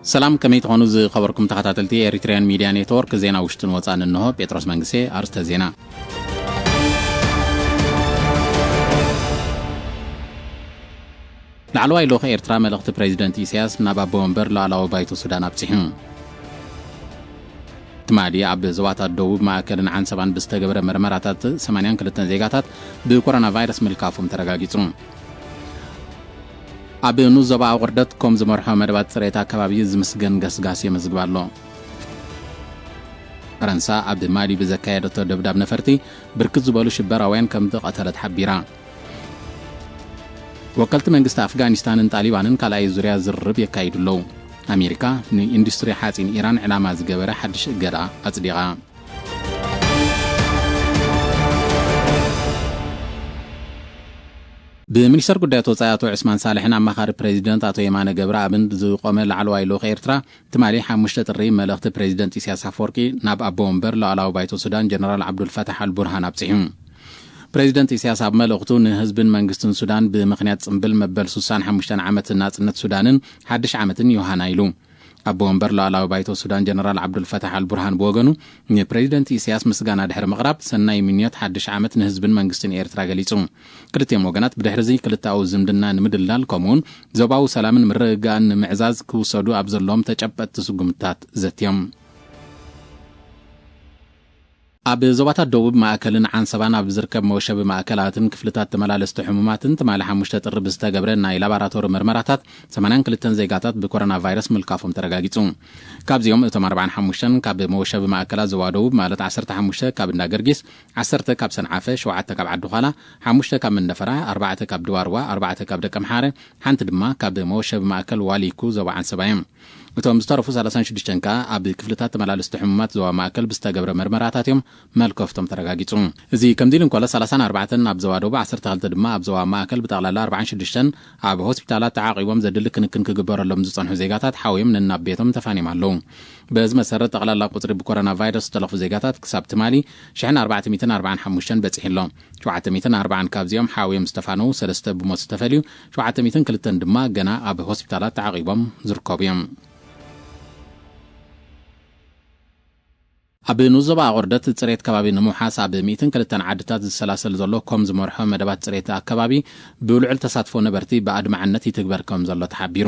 ሰላም፣ ከመይ ትኾኑ ዝኸበርኩም ተኸታተልቲ ኤሪትሪያን ሚድያ ኔትወርክ? ዜና ውሽጥን ወፃእን እንሆ። ጴጥሮስ መንግስቴ። ኣርስተ ዜና። ላዕለዋይ ልኡኽ ኤርትራ መልእኽቲ ፕሬዚደንት ኢሳያስ ናብ ኣቦ ወንበር ሉዓላዊ ባይቶ ሱዳን ኣብጺሑ። ትማሊ ኣብ ዞባታት ደቡብ፣ ማእከልን ዓንሰባን ብዝተገበረ መርመራታት ሰማንያን ክልተን ዜጋታት ብኮሮና ቫይረስ ምልካፎም ተረጋጊጹ። ኣብ ንኡስ ዞባ ኣቑርደት ኮም ዝመርሖ መደባት ጽሬት ኣከባቢ ዝምስገን ገስጋስ የመዝግብ ኣሎ። ፈረንሳ ኣብ ማሊ ብዘካየደቶ ደብዳብ ነፈርቲ ብርክት ዝበሉ ሽበራውያን ከም ዝቐተለት ሓቢራ። ወከልቲ መንግስቲ ኣፍጋኒስታንን ጣሊባንን ካልኣይ ዙርያ ዝርርብ የካይዱ ኣለዉ። ኣሜሪካ ንኢንዱስትሪ ሓጺን ኢራን ዕላማ ዝገበረ ሓድሽ እገዳ ኣጽዲቓ። ብሚኒስተር ጉዳያት ወጻኢ ኣቶ ዑስማን ሳልሕን ኣማኻሪ ፕሬዚደንት ኣቶ የማነ ገብረኣብን ዝቖመ ላዕለዋይ ልኡኽ ኤርትራ፣ ትማሊ ሓሙሽተ ጥሪ መልእኽቲ ፕሬዚደንት ኢሳያስ ኣፈወርቂ ናብ ኣቦ ወንበር ሉዓላዊ ባይቶ ሱዳን ጀነራል ዓብዱልፈታሕ ኣልቡርሃን ኣብጺሑ። ፕሬዚደንት ኢሳያስ ኣብ መልእኽቱ፣ ንህዝብን መንግስትን ሱዳን ብምኽንያት ጽምብል መበል ስሳን ሓሙሽተን ዓመት ናጽነት ሱዳንን ሓድሽ ዓመትን ዮሃና ኢሉ። ኣቦ ወንበር ሉዓላዊ ባይቶ ሱዳን ጀነራል ዓብዱልፈታሕ ኣልቡርሃን ብወገኑ፣ ንፕሬዚደንት ኢሳያስ ምስጋና ድሕሪ ምቕራብ፣ ሰናይ ምንዮት ሓድሽ ዓመት ንህዝብን መንግስትን ኤርትራ ገሊጹ። ክልቲኦም ወገናት ብድሕሪ እዚ ክልተኣዊ ዝምድና ንምድልዳል፣ ከምኡውን ዞባዊ ሰላምን ምርግጋእን ንምዕዛዝ ክውሰዱ ኣብ ዘለዎም ተጨበጥቲ ስጉምትታት ዘትዮም። ኣብ ዞባታት ደቡብ፣ ማእከልን ዓንሰባን ኣብ ዝርከብ መወሸቢ ማእከላትን ክፍልታት ተመላለስቲ ሕሙማትን ትማሊ ሓሙሽተ ጥሪ ብዝተገብረ ናይ ላባራቶሪ መርመራታት ሰማንያን ክልተን ዜጋታት ብኮሮና ቫይረስ ምልካፎም ተረጋጊጹ። ካብዚኦም እቶም ኣርባዓን ሓሙሽተን ካብ መወሸቢ ማእከላት ዞባ ደቡብ፣ ማለት ዓሰርተ ሓሙሽተ ካብ እንዳ ገርጊስ፣ ዓሰርተ ካብ ሰንዓፈ፣ ሸውዓተ ካብ ዓዲ ዃላ፣ ሓሙሽተ ካብ መንደፈራ፣ ኣርባዕተ ካብ ድባርዋ፣ ኣርባዕተ ካብ ደቀምሓረ፣ ሓንቲ ድማ ካብ መወሸቢ ማእከል ዋሊኩ ዞባ ዓንሰባ እዮም። እቶም ዝተረፉ ሰላሳን ሽዱሽተን ከኣ ኣብ ክፍልታት ተመላለስቲ ሕሙማት ዞባ ማእከል ብዝተገብረ መርመራታት እዮም መልከፍቶም ተረጋጊጹ። እዚ ከምዚ ኢሉ እንከሎ፣ ሰላሳን ኣርባዕተን ኣብ ዞባ ደቡብ፣ ዓሰርተ ክልተ ድማ ኣብ ዞባ ማእከል፣ ብጠቕላላ ኣርባዓን ሽዱሽተን ኣብ ሆስፒታላት ተዓቒቦም ዘድሊ ክንክን ክግበረሎም ዝጸንሑ ዜጋታት ሓውዮም ነናብ ቤቶም ተፋንዮም ኣለዉ። በዚ መሰረት፣ ጠቕላላ ቁጽሪ ብኮሮና ቫይረስ ዝተለኽፉ ዜጋታት ክሳብ ትማሊ ሽሕን ኣርባዕተ ሚእትን ኣርባዓን ሓሙሽተን በጺሑ ኣሎ። ሸውዓተ ሚእትን ኣርባዓን ካብዚኦም ሓውዮም ዝተፋነዉ፣ ሰለስተ ብሞት ዝተፈልዩ፣ ሸውዓተ ሚእትን ክልተን ድማ ገና ኣብ ሆስፒታላት ተዓቒቦም ዝርከቡ እዮም። ኣብ ንኡስ ዞባ ኣቑርደት፣ ጽሬት ከባቢ ንምውሓስ ኣብ ሚእትን ክልተን ዓድታት ዝሰላሰል ዘሎ ኮም ዝመርሖ መደባት ጽሬት ኣከባቢ ብልዑል ተሳትፎ ነበርቲ ብኣድማዕነት ይትግበር ከም ዘሎ ተሓቢሩ።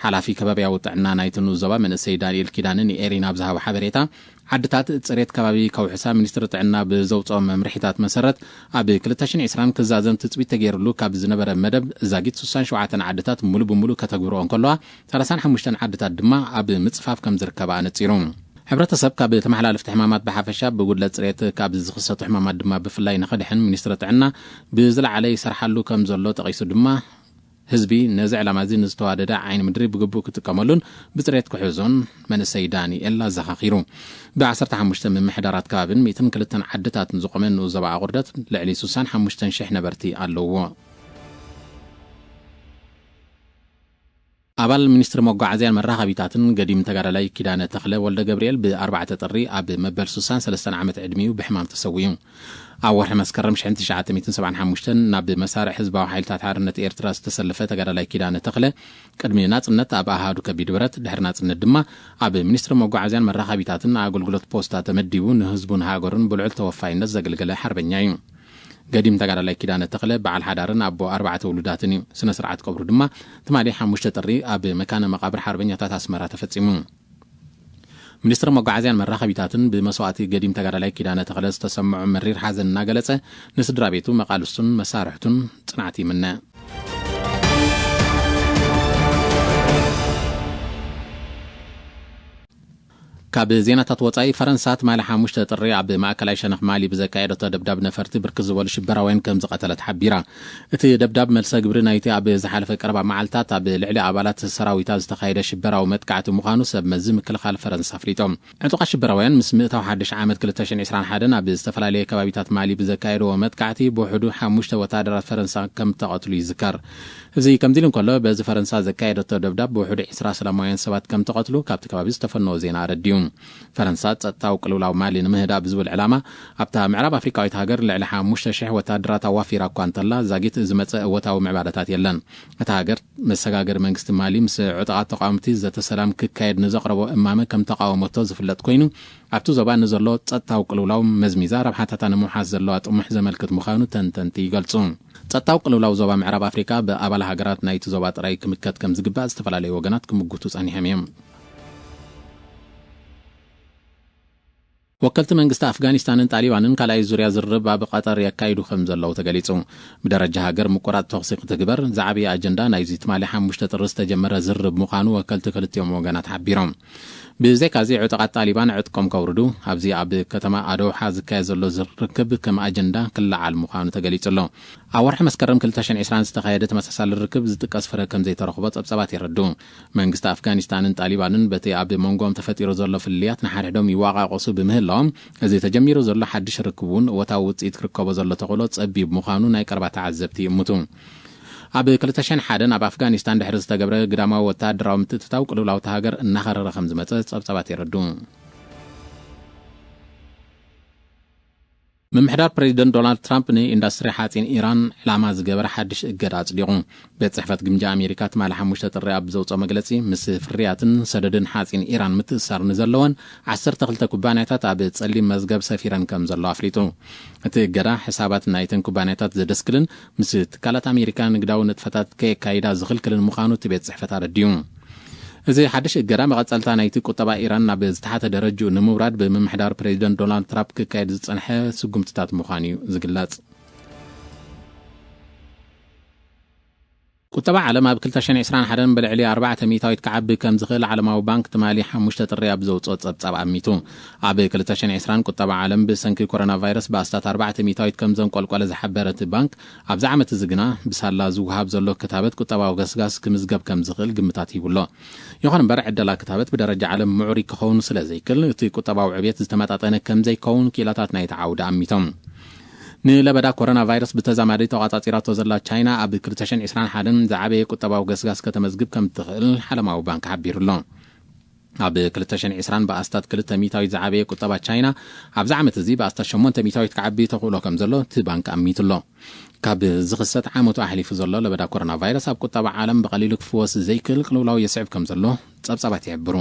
ሓላፊ ከባብያዊ ጥዕና ናይቲ ንኡስ ዞባ መንእሰይ ዳንኤል ኪዳነ ንኤሪና ኣብ ዝሃቦ ሓበሬታ፣ ዓድታት ጽሬት ከባቢ ከውሕሳ ሚኒስትሪ ጥዕና ብዘውጽኦ መምርሒታት መሰረት፣ ኣብ ክልተ ሽሕን ዕስራን ክዛዘም ትጽቢት ተገይሩሉ ካብ ዝነበረ መደብ፣ ዛጊት ስሳን ሸውዓተን ዓድታት ሙሉ ብሙሉ ከተግብርኦ እንከለዋ፣ ሰላሳን ሓሙሽተን ዓድታት ድማ ኣብ ምጽፋፍ ከም ዝርከባ ኣነጺሩ። ሕብረተሰብ ካብ ተመሓላለፍቲ ሕማማት ብሓፈሻ፣ ብጉድለት ጽሬት ካብ ዝኽሰቱ ሕማማት ድማ ብፍላይ ንኽድሕን፣ ሚኒስትሪ ጥዕና ብዝለዓለ ይሰርሓሉ ከም ዘሎ ጠቒሱ ድማ፣ ህዝቢ ነዚ ዕላማ እዚ ንዝተዋደደ ዓይኒ ምድሪ ብግቡእ ክጥቀመሉን ብጽሬት ክሕዞን መንእሰይ ዳንኤል ኣዘኻኺሩ። ብ ዓሰርተ ሓሙሽተ ምምሕዳራት ከባብን ሚእትን ክልተን ዓድታትን ዝቖመ ንኡስ ዞባ ኣቑርደት፣ ልዕሊ ስሳን ሓሙሽተን ሽሕ ነበርቲ ኣለውዎ። ኣባል ሚኒስትሪ መጓዓዝያን መራኸቢታትን ገዲም ተጋዳላይ ኪዳነ ተኽለ ወልደ ገብርኤል፣ ብ ኣርባዕተ ጥሪ ኣብ መበል ስሳን ሰለስተን ዓመት ዕድሚኡ ብሕማም ተሰዊኡ። ኣብ ወርሒ መስከረም ሽሕን ትሽዓተ ሚእትን ሰብዓን ሓሙሽተን ናብ መሳርዕ ህዝባዊ ሓይልታት ሓርነት ኤርትራ ዝተሰለፈ ተጋዳላይ ኪዳነ ተኽለ፣ ቅድሚ ናጽነት ኣብ ኣሃዱ ከቢድ ብረት፣ ድሕሪ ናጽነት ድማ ኣብ ሚኒስትሪ መጓዓዝያን መራኸቢታትን ኣገልግሎት ፖስታ ተመዲቡ፣ ንህዝቡን ሃገሩን ብልዑል ተወፋይነት ዘገልገለ ሓርበኛ እዩ። ገዲም ተጋዳላይ ኪዳነ ተኽለ በዓል ሓዳርን ኣቦ ኣርባዕተ ውሉዳትን እዩ። ስነ ስርዓት ቀብሩ ድማ ትማሊ ሓሙሽተ ጥሪ ኣብ መካነ መቓብር ሓርበኛታት ኣስመራ ተፈጺሙ። ሚኒስትሪ መጓዓዝያን መራኸቢታትን ብመስዋእቲ ገዲም ተጋዳላይ ኪዳነ ተኽለ ዝተሰምዖ መሪር ሓዘን እናገለጸ፣ ንስድራ ቤቱ፣ መቓልስቱን መሳርሕቱን ጽንዓት ይምነ። ካብ ዜናታት ወጻኢ፣ ፈረንሳ ትማሊ ሓሙሽተ ጥሪ ኣብ ማእከላይ ሸነኽ ማሊ ብዘካየደቶ ደብዳብ ነፈርቲ ብርክት ዝበሉ ሽበራውያን ከም ዝቐተለት ሓቢራ። እቲ ደብዳብ መልሰ ግብሪ ናይቲ ኣብ ዝሓለፈ ቀረባ መዓልታት ኣብ ልዕሊ ኣባላት ሰራዊታ ዝተኻየደ ሽበራዊ መጥቃዕቲ ምዃኑ ሰብ መዚ ምክልኻል ፈረንሳ ኣፍሊጦም። ዕጡቓት ሽበራውያን ምስ ምእታው ሓድሽ ዓመት ክልተ ሽሕን ዕስራን ሓደን ኣብ ዝተፈላለየ ከባቢታት ማሊ ብዘካየድዎ መጥቃዕቲ ብውሕዱ ሓሙሽተ ወታደራት ፈረንሳ ከም ተቐትሉ ይዝከር። እዚ ከምዚ ኢሉ እንከሎ፣ በዚ ፈረንሳ ዘካየደቶ ደብዳብ ብውሕዱ ዕስራ ሰላማውያን ሰባት ከም ተቐትሉ ካብቲ ከባቢ ዝተፈነወ ዜና ኣረዲኡ። ፈረንሳ ጸጥታዊ ቅልውላው ማሊ ንምህዳእ ብዝብል ዕላማ ኣብታ ምዕራብ ኣፍሪቃዊት ሃገር ልዕሊ ሓሙሽተ ሽሕ ወታደራት ኣዋፊራ እኳ እንተላ፣ ዛጊት ዝመጸ እወታዊ ምዕባለታት የለን። እታ ሃገር መሰጋገሪ መንግስቲ ማሊ ምስ ዕጡቓት ተቃወምቲ ዘተ ሰላም ክካየድ ንዘቕረቦ እማመ ከም ተቃወመቶ ዝፍለጥ ኮይኑ፣ ኣብቲ ዞባ ንዘሎ ጸጥታዊ ቅልውላው መዝሚዛ ረብሓታታ ንምውሓስ ዘለዋ ጥሙሕ ዘመልክት ምዃኑ ተንተንቲ ይገልጹ። ጸጥታዊ ቅልውላው ዞባ ምዕራብ ኣፍሪቃ ብኣባል ሃገራት ናይቲ ዞባ ጥራይ ክምከት ከም ዝግባእ ዝተፈላለዩ ወገናት ክምጉቱ ጸኒሖም እዮም። ወከልቲ መንግስቲ ኣፍጋኒስታንን ጣሊባንን ካልኣይ ዙርያ ዝርርብ ኣብ ቀጠር የካይዱ ከም ዘለዉ ተገሊጹ። ብደረጃ ሃገር ምቁራጽ ተኹሲ ክትግበር ዝዓበየ ኣጀንዳ ናይዚ ትማሊ ሓሙሽተ ጥሪ ዝተጀመረ ዝርርብ ምዃኑ ወከልቲ ክልቲኦም ወገናት ሓቢሮም። ብዘይካዚ ዕጡቓት ጣሊባን ዕጥቆም ከውርዱ ኣብዚ ኣብ ከተማ ኣዶውሓ ዝካየድ ዘሎ ዝርክብ ከም ኣጀንዳ ክለዓል ምዃኑ ተገሊጹ ኣሎ። ኣብ ወርሒ መስከረም ክልተ ሽሕን ዕስራን ዝተኻየደ ተመሳሳሊ ርክብ ዝጥቀስ ፍረ ከም ዘይተረኽቦ ጸብጸባት የረዱ። መንግስቲ ኣፍጋኒስታንን ጣሊባንን በቲ ኣብ መንጎኦም ተፈጢሩ ዘሎ ፍልልያት ንሓድሕዶም ይዋቃቆሱ ብምህላዎም፣ እዚ ተጀሚሩ ዘሎ ሓድሽ ርክብ እውን እወታዊ ውጽኢት ክርከቦ ዘሎ ተኽእሎ ጸቢብ ምዃኑ ናይ ቀረባ ተዓዘብቲ ይእምቱ። ኣብ ክልተ ሽሕን ሓደን ኣብ ኣፍጋኒስታን ድሕሪ ዝተገብረ ግዳማዊ ወተሃደራዊ ምትእትታው ቅልውላውቲ ሃገር እናኸረረ ከም ዝመጸ ጸብጸባት የረዱ። ምምሕዳር ፕሬዚደንት ዶናልድ ትራምፕ ንኢንዱስትሪ ሓፂን ኢራን ዕላማ ዝገበረ ሓድሽ እገዳ ኣፅዲቑ። ቤት ጽሕፈት ግምጃ ኣሜሪካ ትማሊ ሓሙሽተ ጥሪ ኣብ ዘውፅኦ መግለፂ፣ ምስ ፍርያትን ሰደድን ሓፂን ኢራን ምትእስሳር ንዘለወን ዓሰርተ ክልተ ኩባንያታት ኣብ ጸሊም መዝገብ ሰፊረን ከም ዘሎ ኣፍሊጡ። እቲ እገዳ ሕሳባት ናይተን ኩባንያታት ዘደስክልን ምስ ትካላት ኣሜሪካ ንግዳዊ ንጥፈታት ከየካይዳ ዝኽልክልን ምዃኑ እቲ ቤት ጽሕፈት ኣረዲኡ። እዚ ሓድሽ እገዳ መቐጸልታ ናይቲ ቁጠባ ኢራን ናብ ዝተሓተ ደረጅኡ ንምውራድ ብምምሕዳር ፕሬዚደንት ዶናልድ ትራምፕ ክካየድ ዝጸንሐ ስጉምትታት ምዃኑ እዩ ዝግለጽ። ቁጠባ ዓለም ኣብ ክልተ ሽሕን ዕስራን ሓደን ብልዕሊ ኣርባዕተ ሚእታዊት ክዓቢ ከም ዝኽእል ዓለማዊ ባንክ ትማሊ ሓሙሽተ ጥሪ ኣብ ዘውፅኦ ጸብጻብ ኣሚቱ። ኣብ ክልተ ሽሕን ዕስራን ቁጠባ ዓለም ብሰንኪ ኮሮና ቫይረስ ብኣስታት ኣርባዕተ ሚእታዊት ከም ዘንቆልቆለ ዝሓበረ እቲ ባንክ፣ ኣብዚ ዓመት እዚ ግና ብሳላ ዝወሃብ ዘሎ ክታበት ቁጠባዊ ገስጋስ ክምዝገብ ከም ዝኽእል ግምታት ሂቡ ኣሎ። ይኹን እምበር፣ ዕደላ ክታበት ብደረጃ ዓለም ምዑሪ ክኸውን ስለ ዘይክእል፣ እቲ ቁጠባዊ ዕብየት ዝተመጣጠነ ከም ዘይከውን ክኢላታት ናይቲ ዓውዲ ኣሚቶም። ንለበዳ ኮሮና ቫይረስ ብተዛማዲ ተቋጻጺራቶ ዘላ ቻይና፣ ኣብ ክልተ ሽሕን ዕስራን ሓደን ዝዓበየ ቁጠባዊ ገስጋስ ከተመዝግብ ከም እትኽእል ዓለማዊ ባንክ ሓቢሩ ኣሎ። ኣብ ክልተ ሽሕን ዕስራን ብኣስታት ክልተ ሚእታዊት ዝዓበየ ቁጠባ ቻይና፣ ኣብዚ ዓመት እዚ ብኣስታት ሸሞንተ ሚእታዊት ክዓቢ ተኽእሎ ከም ዘሎ እቲ ባንክ ኣሚቱ ኣሎ። ካብ ዝኽሰት ዓመቱ ኣሕሊፉ ዘሎ ለበዳ ኮሮና ቫይረስ ኣብ ቁጠባ ዓለም ብቐሊሉ ክፍወስ ዘይክእል ቅልውላው የስዕብ ከም ዘሎ ጸብጻባት ይሕብሩ።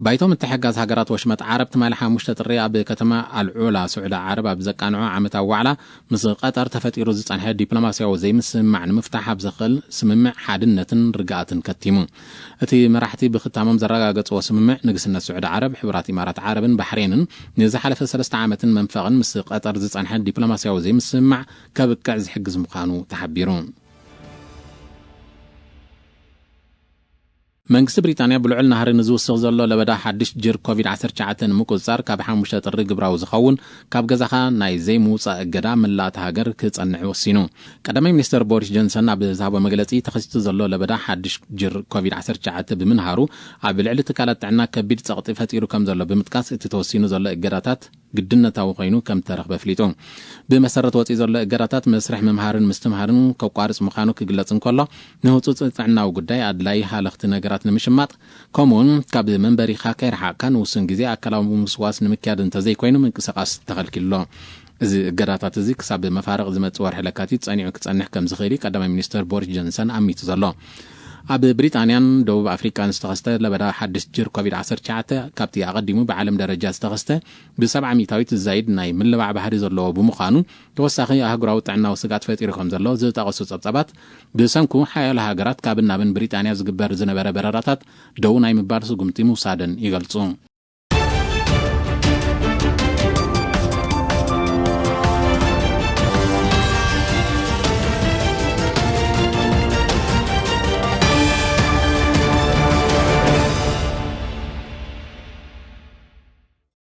ባይቶ ምትሕግጋዝ ሃገራት ወሽመጥ ዓረብ ትማሊ ሓሙሽተ ጥሪ ኣብ ከተማ ኣልዑላ ስዑዲ ዓረብ ኣብ ዘቃንዖ ዓመታዊ ዋዕላ፣ ምስ ቀጠር ተፈጢሩ ዝጸንሐ ዲፕሎማስያዊ ዘይምስምማዕ ንምፍታሕ ኣብ ዘኽእል ስምምዕ ሓድነትን ርግኣትን ከቲሙ። እቲ መራሕቲ ብክታሞም ዘረጋገጽዎ ስምምዕ፣ ንግስነት ስዑዲ ዓረብ፣ ሕቡራት ኢማራት ዓረብን ባሕሬንን ንዝሓለፈ ሰለስተ ዓመትን መንፈቕን ምስ ቀጠር ዝጸንሐ ዲፕሎማስያዊ ዘይምስምማዕ ከብቅዕ ዝሕግዝ ምዃኑ ተሓቢሩ። መንግስቲ ብሪጣንያ ብልዑል ናህሪ ንዝውስኽ ዘሎ ለበዳ ሓድሽ ጅር ኮቪድ ዓሰርተ ትሽዓተ ንምቁጽጻር፣ ካብ ሓሙሽተ ጥሪ ግብራዊ ዝኸውን ካብ ገዛኻ ናይ ዘይምውጻእ እገዳ መላእቲ ሃገር ክጸንዕ ወሲኑ። ቀዳማይ ሚኒስተር ቦሪስ ጆንሰን ኣብ ዝሃቦ መግለጺ፣ ተኸሲቱ ዘሎ ለበዳ ሓድሽ ጅር ኮቪድ ዓሰርተ ትሽዓተ ብምንሃሩ፣ ኣብ ልዕሊ ትካላት ጥዕና ከቢድ ጸቕጢ ፈጢሩ ከም ዘሎ ብምጥቃስ፣ እቲ ተወሲኑ ዘሎ እገዳታት ግድነታዊ ኮይኑ ከም ተረኽበ ኣፍሊጡ። ብመሰረት ወጺኡ ዘሎ እገዳታት፣ መስርሕ ምምሃርን ምስትምሃርን ከቋርጽ ምዃኑ ክግለጽ እንከሎ፣ ንህጹጽ ጥዕናዊ ጉዳይ ኣድላይ ሃለኽቲ ነገራት ንምሽማጥ፣ ከምኡውን ካብ መንበሪኻ ከይረሓቕካ ንውሱን ግዜ ኣካላዊ ምውስዋስ ንምክያድ እንተዘይኮይኑ ምንቅስቓስ ተኸልኪሉ ኣሎ። እዚ እገዳታት እዚ ክሳብ መፋርቕ ዝመጽእ ወርሒ ለካቲት ጸኒዑ ክጸንሕ ከም ዝኽእል እዩ ቀዳማይ ሚኒስተር ቦሪስ ጆንሰን ኣሚቱ ዘሎ። ኣብ ብሪጣንያን ደቡብ ኣፍሪቃን ዝተኸስተ ለበዳ ሓድሽ ጅር ኮቪድ ዓሰርተ ትሽዓተ፣ ካብቲ ኣቐዲሙ ብዓለም ደረጃ ዝተኸስተ ብሰብዓ ሚእታዊት ዝዛይድ ናይ ምልባዕ ባህሪ ዘለዎ ብምዃኑ፣ ተወሳኺ ኣህጉራዊ ጥዕናዊ ስግኣት ፈጢሩ ከም ዘሎ ዝጠቐሱ ጸብጻባት፣ ብሰንኩ ሓያሎ ሃገራት ካብን ናብን ብሪጣንያ ዝግበር ዝነበረ በረራታት ደው ናይ ምባል ስጉምቲ ምውሳደን ይገልጹ።